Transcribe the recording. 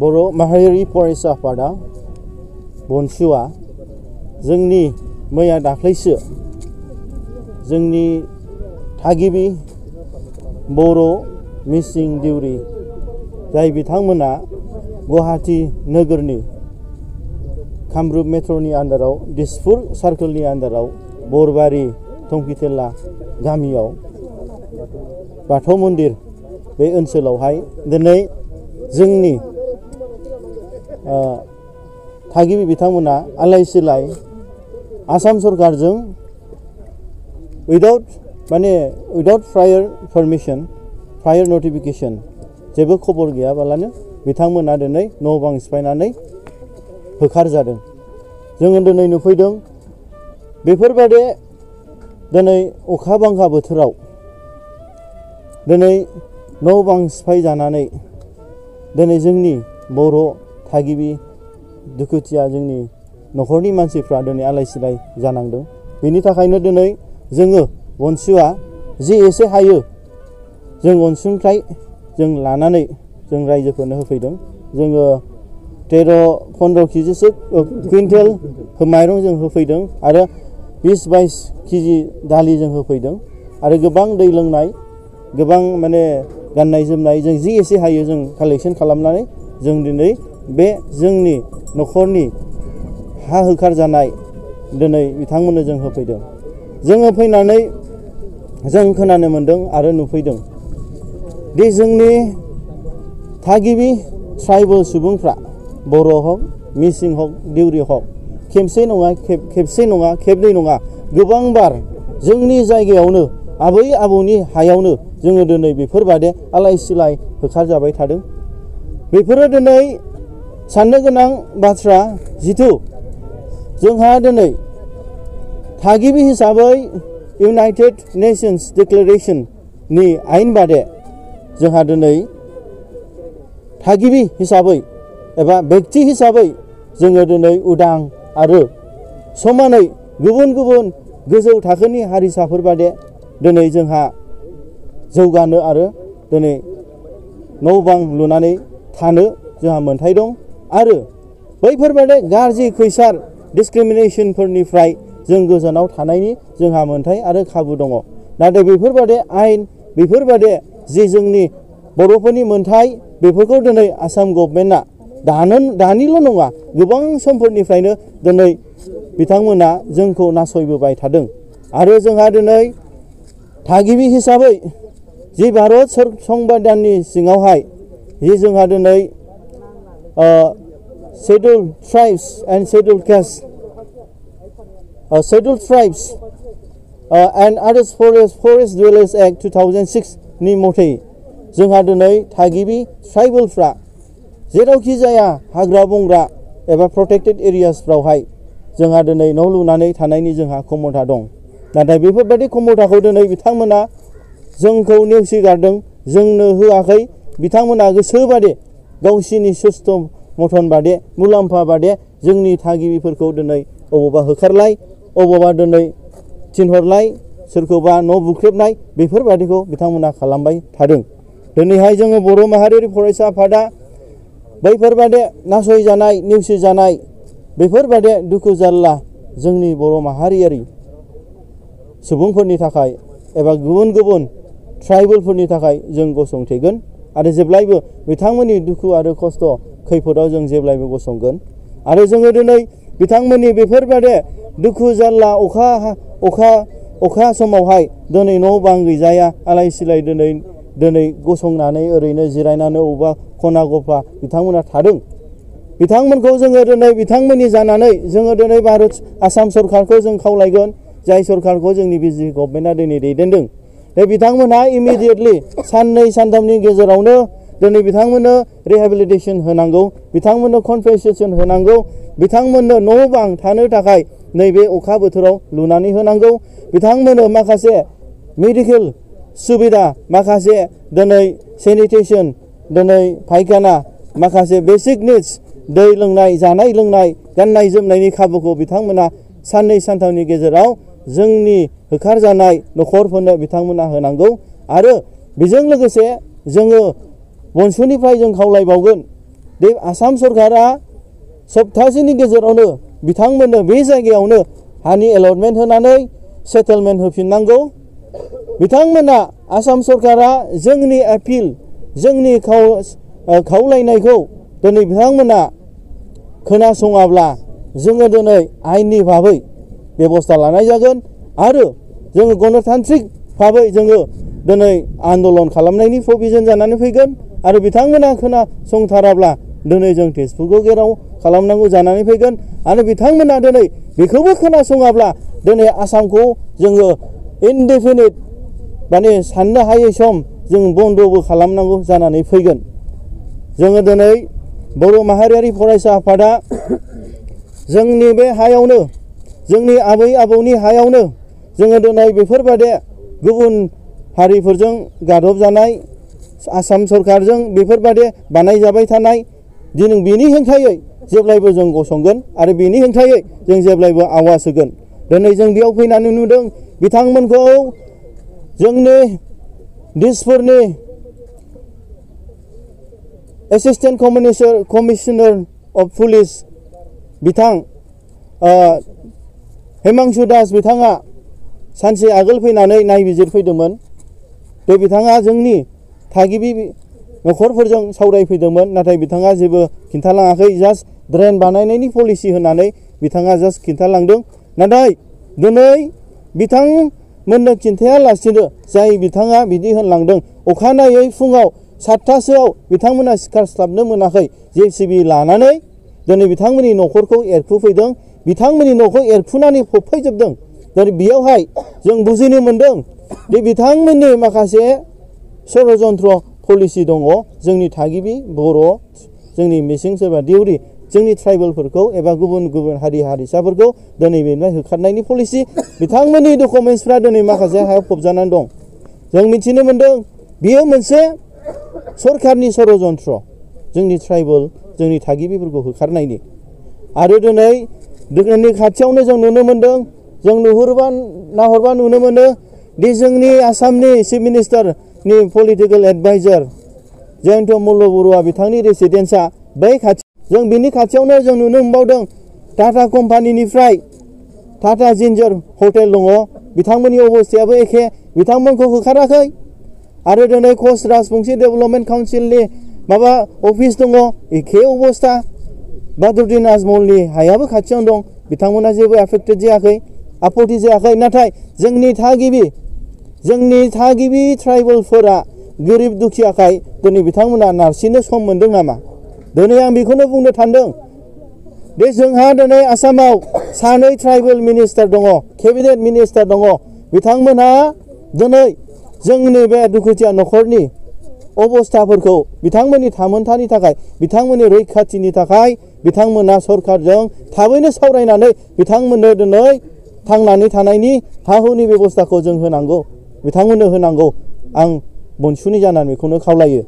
बर' माहारियारि फरायसा आफादा बनसुआ जोंनि मैया दाख्लैसो जोंनि थागिबि बर' मिसिं दिउरि जाय बिथांमोना गुवाहाटी नोगोरनि कामरुप मेट्र'नि आन्दाराव दिसपुर सार्कोलनि आन्दाराव बरबारि थंकिथेला गामियाव बाथौ मन्दिर बे ओनसोलावहाय दिनै जोंनि थागिबि बिथांमोना आलाय सिलाय आसाम सरकारजों without prior permission prior notification जेबो खबर गैयाबालानो बिथांमोना दिनै न' बां सिफायनानै होखारजादों। जोङो दिनै नुफैदों बेफोरबादि दिनै अखा बांखा बोथोराव दिनै न' बां सिफाय जानानै दिनै जोंनि बर' थागिबि दुखुथिया जोंनि न'खरनि मानसिफ्रा दिनै आलाय सिलाय जानांदों। बेनि थाखायनो दिनै जोङो बनसुआ जि एसे हायो जों अनसुंथाइ जों लानानै जों रायजोफोरनो होफैदों। जोङो 13-15 केजिसो कुइन्टेल माइरं जों होफैदों आरो 20-22 केजि दालि जों होफैदों आरो गोबां दै लोंनाय गोबां गाननाय जोमनाय जों जि एसे हायो जों कालेक्सन खालामनानै जों दिनै बे जोंनि न'खरनि हा होखार जानाय दिनै बिथांमोननो जों होफैदों। जोङो फैनानै जों खोनानो मोनदों आरो नुफैदों दि जोंनि थागिबि ट्राइबेल सुबुंफ्रा बर' हक मिसिं हक दिउरि हक खेबसे नङा खेबनै नङा गोबांबार जोंनि जायगायावनो आबै आबौनि हायावनो जोङो दिनै बेफोरबादि आलाय सिलाय होखारजाबाय थादों। बेफोरो दिनै साननो गोनां बाथ्रा जिथु जोंहा दिनै थागिबि हिसाबै इउनाइटेड नेशन्स डिक्लेरेशननि आयेन बादे जोंहा दिनै थागिबि हिसाबै एबा बेक्ति हिसाबै जोङो दिनै उदां आरो समानै गुबुन गुबुन गोजौ थाखोनि हारिसाफोर बादे दिनै जोंहा जौगानो आरो दिनै न' बां लुनानै थानो जोंहा मोन्थाय दं आरो बैफोरबादि गाज्रि खैसार डिसक्रिमिनेशनफोरनिफ्राय जों गोजानाव थानायनि जोंहा मोन्थाय आरो खाबु दङ। नाथाय बेफोरबादि आयेन बेफोरबादि जि जोंनि बर'फोरनि मोन्थाय बेफोरखौ दिनै आसाम गभर्नमेन्टआ दानिल' नङा गोबां समफोरनिफ्रायनो दिनै बिथांमोना जोंखौ नासयबोबाय थादों आरो जोंहा दिनै थागिबि हिसाबै जि भारत संबिधाननि सिङावहाय जि जोंहा दिनै scheduled tribes and scheduled caste scheduled tribes and others forest dwellers act 2006 नि मथै जोंहा दिनै थागिबि ट्राइबेलफ्रा जेरावखि जाया हाग्रा बंग्रा एबा प्रोटेक्टेड एरियासफ्रावहाय जोंहा दिनै न' लुनानै थानायनि जोंहा क्षमता दं। नाथाय बेफोरबायदि क्षमताखौ दिनै बिथांमोना जोंखौ नेवसिगारदों जोंनो होआखै। बिथांमोना गोसोबादि गावसिनि सुस्थ' मथन बादे मुलाम्फा बादे जोंनि थागिबिफोरखौ दिनै अबावबा होखारलाय अबावबा दिनै थिनहरलाय सोरखौबा न' बुख्रेबनाय बेफोरबादिखौ बिथांमोना खालामबाय थादों। दिनैहाय जोङो बर' माहारियारि फरायसा आफादा बैफोरबादि नासयजानाय नेवसिजानाय बेफोरबादि दुखु जारला जोंनि बर' माहारियारि सुबुंफोरनि थाखाय एबा गुबुन गुबुन ट्राइबेलफोरनि थाखाय जों गसंथेगोन आरो जेब्लायबो बिथांमोननि दुखु आरो खस्थ' खैफोदाव जों जेब्लायबो गसंगोन आरो जोङो दिनै बिथांमोननि बेफोरबादि दुखु जारला अखा समावहाय दिनै न' बां गैजाया आलाय सिलाय दिनै गसंनानै ओरैनो जिरायनानै अबेबा खना गफा बिथांमोना थादों। बिथांमोनखौ जोङो दिनै बिथांमोननि जानानै जोङो दिनै भारत आसाम सरकारखौ जों खावलायगोन जाय सरकारखौ जोंनि बिजेपि गभर्नमेन्टआ दिनै दैदेनदों बे बिथांमोनहा इमिडियेटलि साननै सानथामनि गेजेरावनो दिनै बिथांमोननो रिहेबिलिटेसन होनांगौ बिथांमोननो कम्पेनसेसन होनांगौ बिथांमोननो न' बां थानो थाखाय नैबे अखा बोथोराव लुनानै होनांगौ बिथांमोननो माखासे मेडिकेल सुबिदा माखासे दिनै सेनिटेसन दिनै फायखाना माखासे बेसिक निड्स दै लोंनाय जानाय लोंनाय गाननाय जोमनायनि खाबुखौ बिथांमोना साननै सानथामनि गेजेराव जोंनि होखारजानाय न'खरफोरनो बिथांमोना होनांगौ आरो बेजों लोगोसे जोङो बनसुनिफ्राय जों खावलायबावगोन दे आसाम सरकारा सप्तासेनि गेजेरावनो बिथांमोननो बे जायगायावनो हानि एलटमेन्ट होनानै सेटलमेन्ट होफिननांगौ। बिथांमोना आसाम सरकारा जोंनि एपिल जोंनि खावलायनायखौ दिनै बिथांमोना खोनासङाब्ला जोङो दिनै आयेननि भाबै बेबस्था लानाय जागोन आरो जोङो गणतान्त्रिक भाबै जोङो दिनै आन्दलन खालामनायनि प्रभिजन जानानै फैगोन आरो बिथांमोना खोनासंथाराब्ला दिनै जों तेजपुरखौ घेराव खालामनांगौ जानानै फैगोन आरो बिथांमोना दिनै बेखौबो खोनासङाब्ला दिनै आसामखौ जोङो इनडेफिनिट माने साननो हायै सम जों बन्द'बो खालामनांगौ जानानै फैगोन। जोङो दिनै बर' माहारियारि फरायसा आफादा जोंनि बे हायावनो जोंनि आबै आबौनि हायावनो जोङो दिनै बेफोरबादि गुबुन हारिफोरजों गादबजानाय आसाम सरकारजों बेफोरबादि बानायजाबाय थानाय दिनै बेनि हेंथायै जेब्लायबो जों गसंगोन आरो बेनि हेंथायै जों जेब्लायबो आवाज होगोन। दिनै जों बेयाव फैनानै नुदों बिथांमोनखौ जोंनि दिसपुरनि एसिस्टेन्ट कमिशनार अफ पुलिस बिथां हिमांशु दास बिथाङा सानसे आगोल फैनानै नायबिजिरफैदोंमोन। बे बिथाङा जोंनि थागिबि न'खरफोरजों सावरायफैदोंमोन नाथाय बिथाङा जेबो खिन्थालाङाखै। जास्ट ड्रेन बानायनायनि पलिसि होनानै बिथाङा जास्ट खिन्थालांदों। नाथाय दिनै बिथांमोननो खिन्थायालासिनो जाय बिथाङा बिदि होनलांदों अखानायै फुङाव 7थासोआव बिथांमोना सिखारस्लाबनो मोनाखै JCB लानानै दिनै बिथांमोननि न'खरखौ एरखुफैदों। बिथांमोननि न'खौ एरखुनानै फबफैजोबदों। दिनै बेयावहाय जों बुजिनो मोन्दों दि बिथांमोननि माखासे षड़यन्त्र पलिसि दङ जोंनि थागिबि बर' जोंनि मिसिं सोरबा दिउरि जोंनि ट्राइबेलफोरखौ एबा गुबुन गुबुन हारि हारिसाफोरखौ दिनै बेनिफ्राय होखारनायनि पलिसि बिथांमोननि डकुमेन्टसफ्रा दिनै माखासे हायाव फबजानानै दं। जों मिथिनो मोन्दों बियो मोनसे सरकारनि षड़यन्त्र जोंनि ट्राइबेल जोंनि थागिबिफोरखौ होखारनायनि। आरो दिनै जोंनि खाथियावनो जों नुनो मोन्दों जों नाहरबा नुनो मोनो दि जोंनि आसामनि चिफ मिनिस्टारनि पलिटिकेल एडभाइजार जयन्त मल्ल बरुवा बिथांनि रेसिडेन्सआ बै खाथि जों बिनि खाथियावनो जों नुनो मोनबावदों टाटा कम्पानिनिफ्राय टाटा जिन्जार हटेल दङ बिथांमोननि अबस्थायाबो एखे बिथांमोनखौ होखाराखै। आरो दिनै कच राजबंशी डेभेलपमेन्ट काउन्सिलनि माबा अफिस दङ एखे अबस्था। बादरुद्दिन आजमलनि हायाबो खाथियावनो दं बिथांमोना जेबो एफेक्टेड जायाखै आपत्ति जायाखै। नाथाय जोंनि थागिबि ट्राइबेलफोरा गोरिब दुखियाखाय दिनै बिथांमोना नारसिननो सम मोन्दों नामा? दिनै आं बेखौनो बुंनो सानदों दे जोंहा दिनै आसामाव 2 ट्राइबेल मिनिस्टार दङ केबिनेट मिनिस्टार दङ बिथांमोनहा दिनै जोंनि बे दुखुथिया न'खरनि अबस्थाफोरखौ बिथांमोननि थामोनथानि थाखाय बिथांमोननि रैखाथिनि थाखाय बिथांमोना सरकारजों थाबैनो सावरायनानै बिथांमोननो दिनै थांनानै थानायनि हा-हुनि बेबस्थाखौ जों होनांगौ बिथांमोननो होनांगौ। आं बनसुनि जानानै बेखौनो खावलायो।